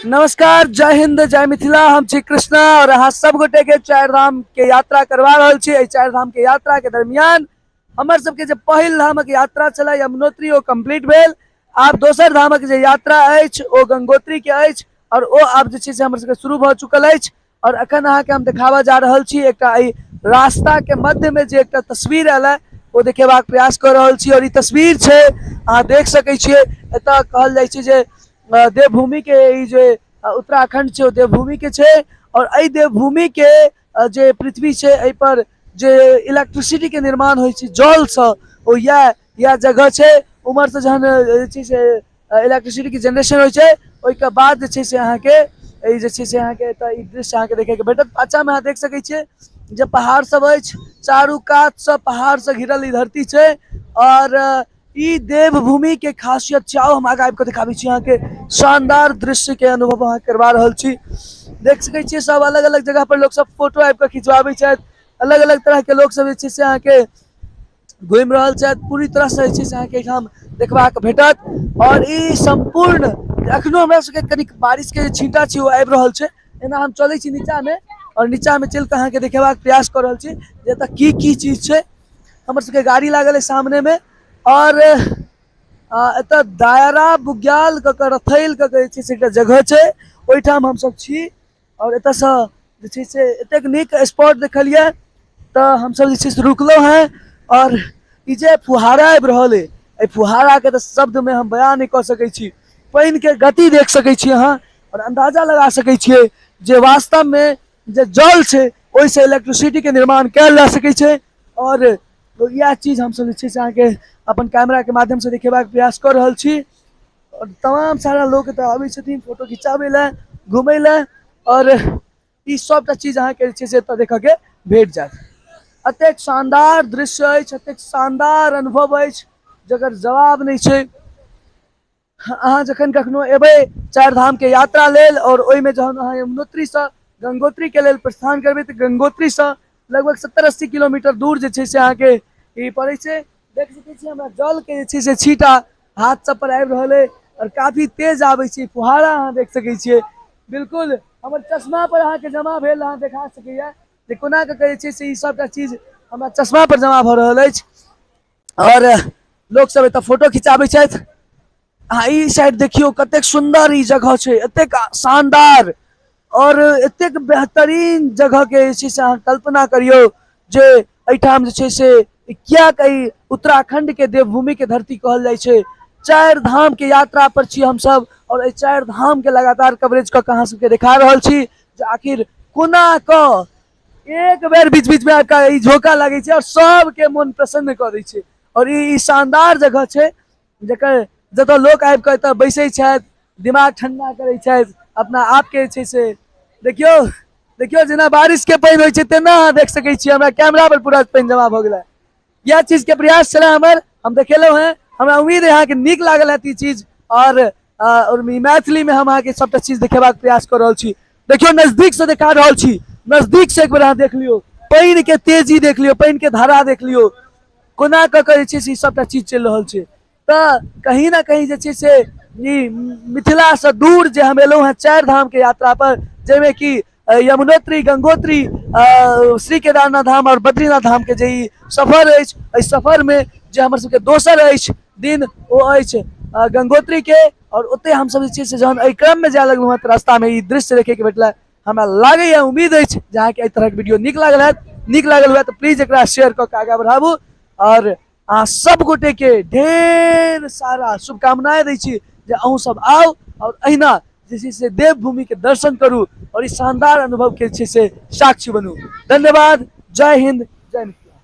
नमस्कार, जय हिंद, जय मिथिला। हम छी कृष्णा और अहाँ सब गोटे के चारि धाम के यात्रा करवा रहल छी। एहि चारि धाम के यात्रा के दरमियान हमर सबके जे पहिल धामक यात्रा छलै यमुनोत्री, ओ कंप्लीट भेल। आब दोसर धामक जे यात्रा अछि ओ गंगोत्री के अछि और ओ आब जे छै से हमर सबके शुरू भऽ चुकल अछि। और अखन अहाँके हम देखाबऽ जा रहल छी एकटा एहि रास्ता के मध्य में जे एकटा तस्वीर आयल है ओ देखेबाक प्रयास कऽ रहल छी। और ई तस्वीर छै, अहाँ देख सकै छियै, एतऽ कहल जाइ छै जे देवभूमि के ई जे उत्तराखंड छै ओ देवभूमि के छै। और एहि देवभूमि के जे पृथ्वी छै एहि पर जे इलेक्ट्रिसिटी के निर्माण होइ छै जल सँ, ओ इएह जगह छै। उम्हर से जहन जे छै से इलेक्ट्रिसिटी के जनरेशन होइ छै, ओहिके बाद जे छै से अहाँके ई जे छै से अहाँके एतऽ ई दृश्य अहाँके देखैके भेटत। पाछाँमे अहाँ देख सकै छियै जे पहाड़ सब अछि, चारू कात सँ पहाड़ सँ घिरल ई धरती छै और ई देवभूमि के खासियत छै। आउ हम आगाँ आबि कऽ देखाबै छी अहाँके, शानदार दृश्य के अनुभव अहाँ करवा रहल छी। देख सकै छियै सब अलग अलग जगह पर लोक सब फोटो आबि कऽ खिंचवाबै छथि। अलग अलग तरह के लोक सब जे छै से अहाँके घुमि रहल छथि। पूरी तरह से जे छै से अहाँके एहिठाम देखबाक भेटत। और ई सम्पूर्ण एखनो हमरा सबके कनिक बारिश के जे छींटा छै ओ आबि रहल छै। एना हम चलै छी नीचा में और नीचा में चलि कऽ अहाँके देखेबाक प्रयास कऽ रहल छी जे एतऽ की की चीज छै। हमर सबके गाड़ी लागल है सामने में और एतऽ दायरा बुग्याल कऽ कऽ रथैल कऽ कऽ जे छै से एकटा जगह छै, ओहिठाम हमसब छी। और एतऽसँ जे छै से एतेक नीक स्पॉट देखलियै तऽ हमसब जे छै से रुकलहुँ हेँ। और ई जे फुहारा आबि रहल अइ, एहि फुहाराके तऽ शब्दमे हम बयान नहि कऽ सकै छी। पानिके गति देख सकै छी अहाँ और अन्दाजा लगा सकै छियै जे वास्तवमे जे जल छै ओहिसँ इलेक्ट्रिसिटीके निर्माण कयल जा सकै छै। और इएह चीज हमसब जे छै से अहाँके अपन कैमराके माध्यमसँ देखेबाक प्रयास कऽ रहल छी। और तमाम सारा लोक एतऽ आबै छथिन फोटो खिंचाबै लए, घुमै लए और ई सबटा चीज अहाँके जे छै से एतऽ देखऽके भेट जायत। एतेक शानदार दृश्य अछि, एतेक शानदार अनुभव अछि जकर जवाब नहि छै। अहाँ जखन कखनो एबै चारि धाम के यात्रा लेल और ओहिमे जहन अहाँ यमुनोत्रीसँ गंगोत्री के लेल प्रस्थान करबै तऽ गंगोत्रीसँ लगभग 70-80 किलोमीटर दूर जे छै से अहाँके ई पड़ै छै। देख सकै छी हमरा जल के जे छै से छींटा हाथ सब पर आबि रहल अइ और काफी तेज आबै छै फुहारा, अहाँ देख सकै छियै। बिल्कुल हमर चश्मा पर अहाँके जमा भेल, अहाँ देखा सकैया जे कोना कऽ जे छै से ई सबटा चीज हमरा चश्मा पर जमा भऽ रहल अछि। और लोक सब एतऽ फोटो खिंचाबै छथि। अहाँ ई साइड देखियौ कतेक सुन्दर ई जगह छै, एतेक शानदार और एतेक बेहतरीन जगह के जे छै से अहाँ कल्पना करियौ जे एहिठाम जे छै से किएक एहि उत्तराखंड के देवभूमि के धरती कहल जाइ छै। चारि धाम के यात्रा पर छी हमसब और एहि चारि धाम के लगातार कवरेज कऽ के अहाँ सबके देखा रहल छी जे आखिर कोना कऽ एक बेर बीच बीच में आबि कऽ ई झोंका लागै छै और सबके मोन प्रसन्न कऽ दै छै। और ई शानदार जगह छै जकर जतऽ लोक आबि कऽ एतऽ बैसै छथि, दिमाग ठंडा करै छथि, अपना आपके जे छै से देखियौ देखियौ जेना बारिश के पानि होइ छै तेना अहाँ देख सकै छियै। हमरा कैमरा पर पूरा पानि जमा भऽ गेलै। इएह चीज के प्रयास छलै हमर, हम देखेलहुँ हेँ। हमरा उम्मीद है अहाँके नीक लागल हैत ई चीज और मैथिली में हम अहाँके सबटा चीज देखेबाक प्रयास कऽ रहल छी। देखियौ नजदीक से देखा रहल छी, नजदीक से एक बेर अहाँ देख लियौ, पानि के तेजी देख लियौ, पानि के धारा देख लियौ, कोना कऽ कऽ जे छै से ई सबटा चीज चलि रहल छै। तऽ कहीं ना कहीं जे छै से ई मिथिलासँ दूर जे हम एलहुँ हेँ चारि धामके यात्रा पर, जाहिमे कि यमुनोत्री, गंगोत्री, श्री केदारनाथ धाम आओर बद्रीनाथ धामके जे ई सफर अछि, एहि सफरमे जे हमर सबके दोसर अछि दिन ओ अछि गंगोत्रीके। आओर ओतहि हमसब जे छै से जहन एहि क्रममे जाय लगलहुँ हेँ तऽ रास्तामे ई दृश्य देखैके भेटलै। हमरा लागैए, उम्मीद अछि जे अहाँके एहि तरहक वीडियो नीक लागल हैत। नीक लागल हुए तऽ प्लीज एकरा शेयर कऽ के आगाँ बढ़ाबू और अहाँ सब गोटे के ढेर सारा शुभकामनाएं दै छी जे अहूँ सब आउ और अहिना जे छै से देवभूमि के दर्शन करू और ई शानदार अनुभव के जे छै से साक्षी बनू। धन्यवाद। जय हिंद, जय मिथिला।